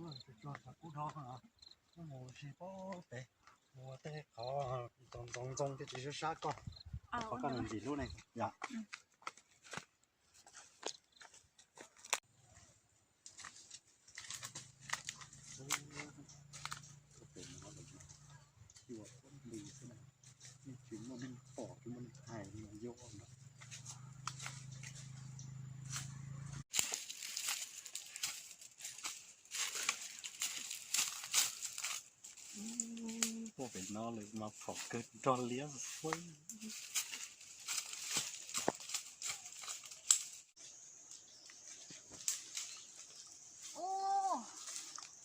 Tso sav kub dhau, mus si pem, mus tej qhov ntxoov ntxoov ntxoov tej tsis sab sab koj, qhov koj ntxim hlub ne yom. Tsis muaj neeg pom tsis muaj neeg hais li no. Tuaj pem no lawm mas phom kawg nrog liab xwb.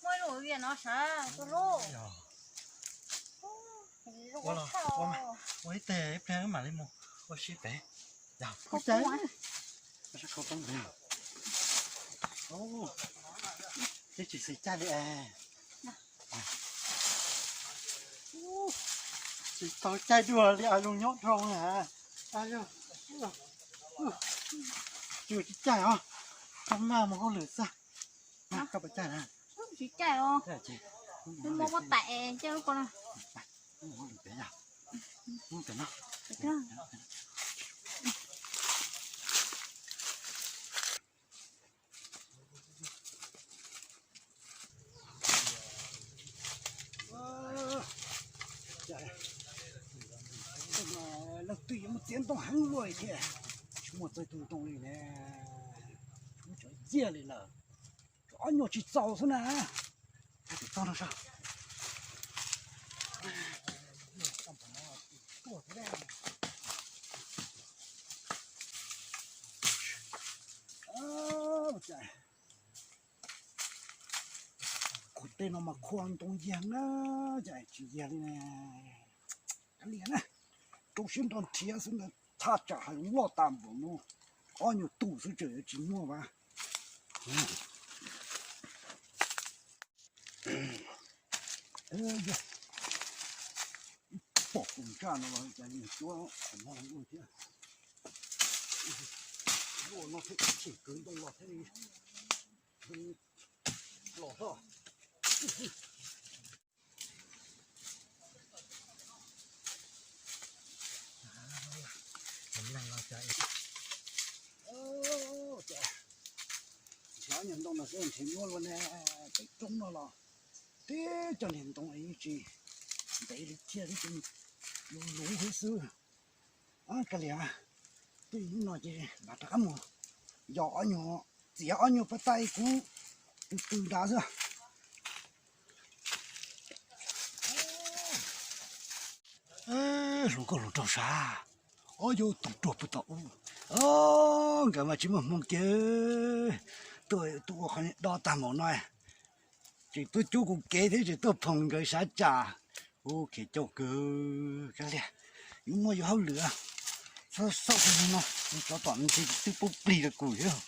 Muaj ib lub vias no sav tus hlub. Ua ib teg ib pliag mam li mus ua si pem. Yog, tsis xis caij li es. Tsis tau caij dua li, zoo nyob dhau na. Tsis caij os, koj maj mus hauj lwm xwb. Koj puas caij na? Tsis caij os. Muaj pob taim caij lub ko na. Leej twg yuav muaj txiav ntoo heev luaj thiab, tsis muaj txawj tu ntoo li ne, tshuav cov yiag li lawm, tshuav ob nyuag tsis txaus xwb na. Txog no sav. Kuv tej no mas khua ntoo yag na, cas tsis yag li na. Kav liam na, rau siab nrog nrhiav xwb ntag, thaj tsam heev loj tas npaum no, ob nyuag tus xwb tseem yuav tsis muaj vas. Pom tus ntsaj no los cas nws cuab qhov no thiab. Luaj no thiab, chim kwv ntoo los thiab li los hlo. Nrhiav nyuag ntoo no xwb nrhiav nyuaj luaj na, pem roob no los tib co niag ntoo es yeej tsis ntev li thiab, luv luv huv xwb. Kav liam, twb hnub no ces mam rov qab mus yos ob nyuag, txiav ob nyuag pob taij kuv tw tw nrad xwb. Hluas nkauj hluas nraug sav, ob yus tus ruam puag tom ub, nkawd mas tsis muaj hmoo kiag, tuaj tuaj ua qhov niag do tag npaum no, tseem tuaj cub kuv kev thiab tseem tuaj phoom nkawd sav tsam. Ub, khiav coj kawg, kav liam, yus muaj yus hauj lwm, xauj xauj no, tsov tom ntshe twb pub plig rau kuv thiab.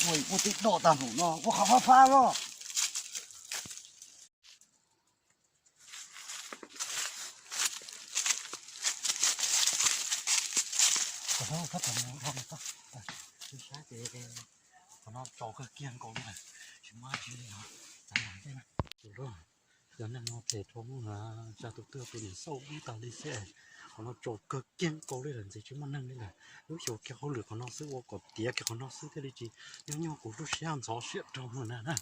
Ua ua tej do tag npaum no ua qhov fab fab los. Qhov no tso kawg kiag nkaus li lawm, tsis muaj dab tsi li os. Txav los tej na, tus hlub, yog neeg no phem dhau lawm na, tsa tus twg tus niam xauj ib tag li xwb. Qhov no tso kawg kiag nkaus li lawm, ntxiv tsis muaj neeg li lawm. Lub xyuas kiag hauj lwm qhov no xwb, ua kom tiav kiag qhov no xwb thiaj li tsis nyob nyuag kuv lub siab ntxhov siab rau lawm na.